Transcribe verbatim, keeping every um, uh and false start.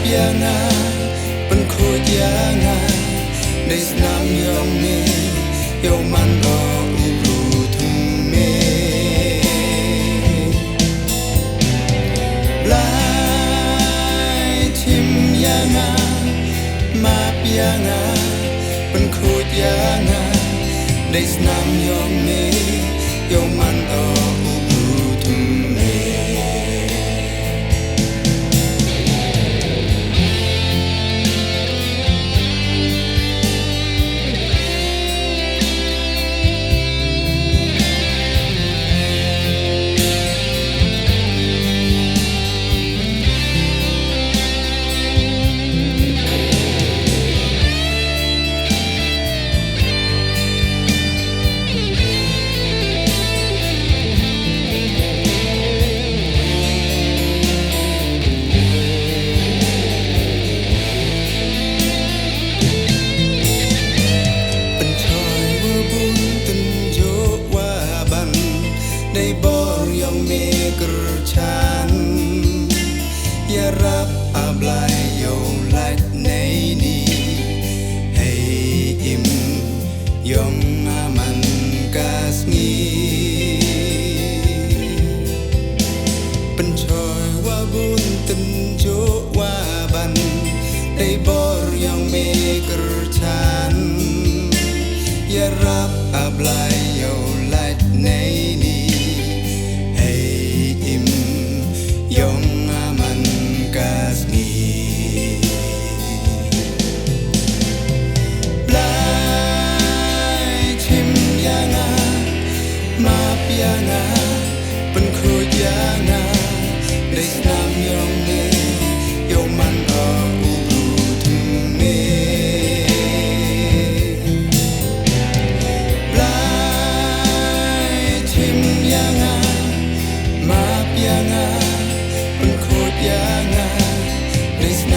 Pia nga, pynkhuid ïa nga, dei snam ïong me, ïoh man o u bru thung me. Blai chim ïa nga, map ïa nga, pynkhuid ïa nga, dei snam ïong me, ïoh man o u bru thung me. Pynchoi wa bun tynjuh wa ban, dei bor ïong me kyrchan. Ïarap A Blai ïoh lait nei ni, hei im ïong nga man ka sngi. Pynchoi wa bun tynjuh wa ban, dei bor ïong me kyrchan. Ïarap A Blai ïoh lait nei ni, hei im ïong nga man ka sngi. Blai chim ïa nga, map ïa nga, pynkhuid ïa nga, dei snam ïong me, ïoh man o u bru thung me. Blai chim ïa nga, map ïa nga, pynkhuid ïa nga, dei snam